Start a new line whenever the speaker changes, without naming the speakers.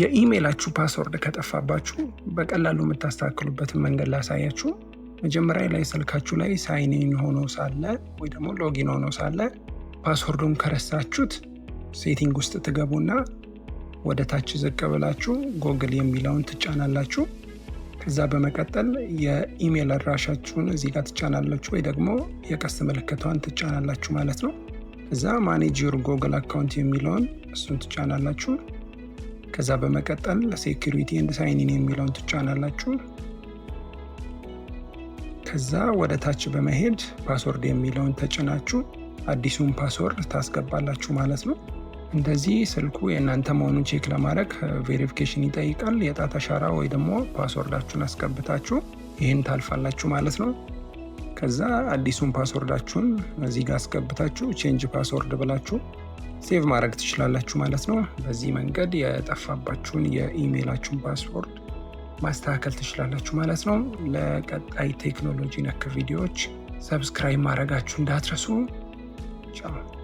የኢሜይላችሁ password ከጠፋባችሁ በቀላሉ የምታስተካክሉበትን መንገድ ላሳያችሁ። መጀመሪያ ላይ ስልካችሁ ላይ sign in ሆኖ ሳለ ወይ ደግሞ login ሆኖ ሳለ password ኡን ከረሳችሁት setting ውስጥ ትገቡና ወደ ታች ዝቅ ብላችሁ ጎግል የሚለውን ትጫናላችሁ። ከዛ በመቀጠል የኢሜይል አድራሻችሁን እዚህ ጋር ትጫናላችሁ ወይ ደግሞ የቀስት ምልክቷን ትጫናላችሁ ማለት ነው። ከዛ "Manage your Google account" የሚለውን እሱን ትጫናላችሁ። ከዛ በመቀጠል "Security and sign in" የሚለውን ትጫናላችሁ። ከዛ ወደ ታች በመሄድ "Password" የሚለውን ተጭናችሁ አዲሱን password ታስገባላችሁ ማለት ነው። እንደዚህ ስልኩ የእናንተ መሆኑን check ለማድረግ verification ይጠይቃል። የጣት አሻራ ወይ ደግሞ password ኣችሁን አስገብታችሁ ይህን ታልፋላችሁ ማለት ነው። ከዛ አዲሱን password ኣችሁን እዚህ ጋር አስገብታችሁ "Change password" ብላችሁ save ማድረግ ትችላላችሁ ማለት ነው። በዚህ መንገድ የጠፋባችሁን የኢሜይላችሁን password ማስተካከል ትችላላችሁ ማለት ነው። ለቀጣይ ቴክኖሎጂ ነክ ቪዲዮዎች subscribe ማድረጋችሁ እንዳትረሱ። ቻው።